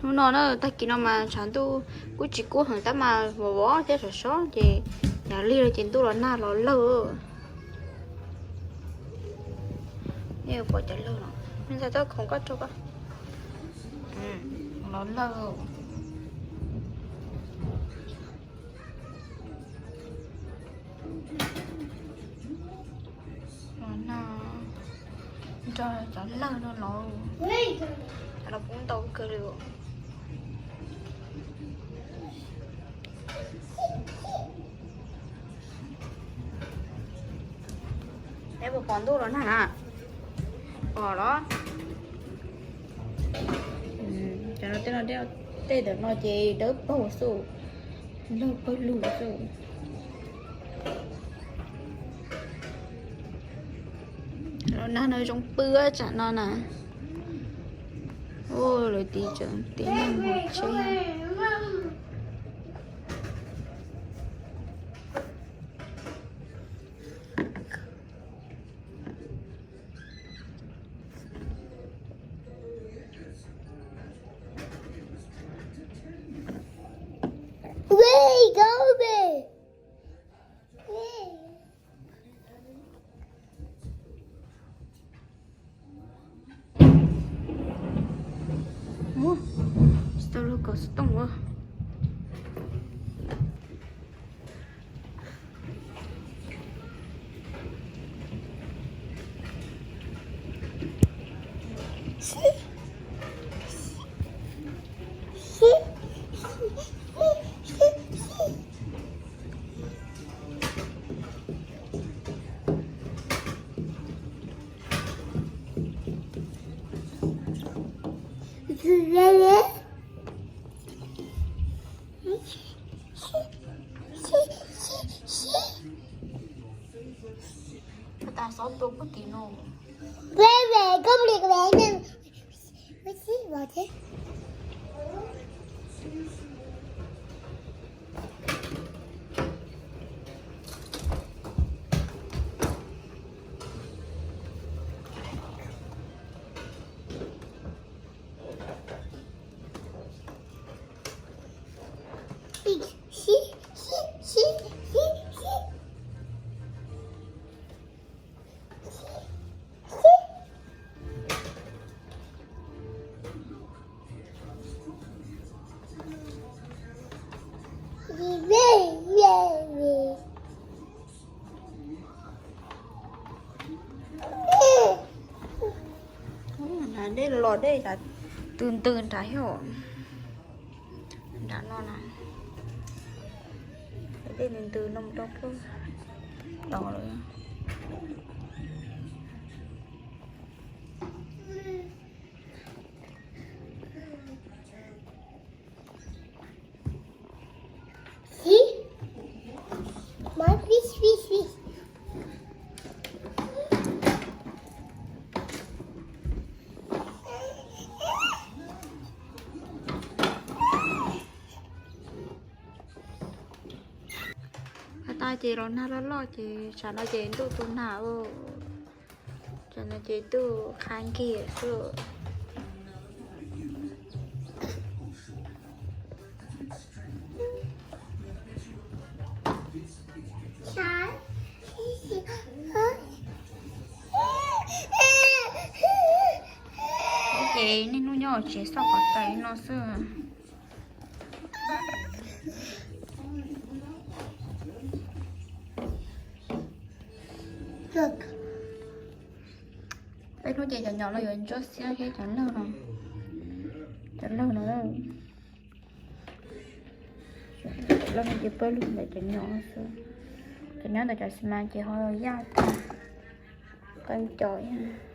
Hnub no na, tag kis no mas tshav ntuj kuj tsis kub heev tab mas vov vov thiab sov sov ces yav lig no ces ntuj los nag los lawg. Nej pom cov lawg no, me ntxhais tau khoom koj rau koj. Los lawg. Los no nrog cov lawg no los, cov los poob ntau kawg li. Neb puas pom ntuj los nag na? Pom los? Cov no tej no, tej ntawm no ces dawb paug xwb, lawg pawg lug xwb. Los nag no zoo pw tsam no na. Ua lawv tiv tsev tiv neeg mus tsheb. Tsis tau luag kom xov tooj ua. Tab tom xob tua puag tim no. Dej los dej cas ntws ntws nrad yog nrad no na. Dej ntws ntws no mus rau puag tod lawm. Has tas ces los nag loj loj ces tsam no ces ntuj tu nag. Tsam no ces ntuj qha nkig xwb. Ces niaj hnub nyob hauv tsev xauj qhov tais no xwb. Peb hnub ces cov nyom los yuav ntsuab xiab thiab cov lawg no. Cov lawg no, cov lawg no ces pawg lug ntawm cov nyom xwb. Cov nyob ntawm cov xis mas ces ho yaj tag, qee cov thiab.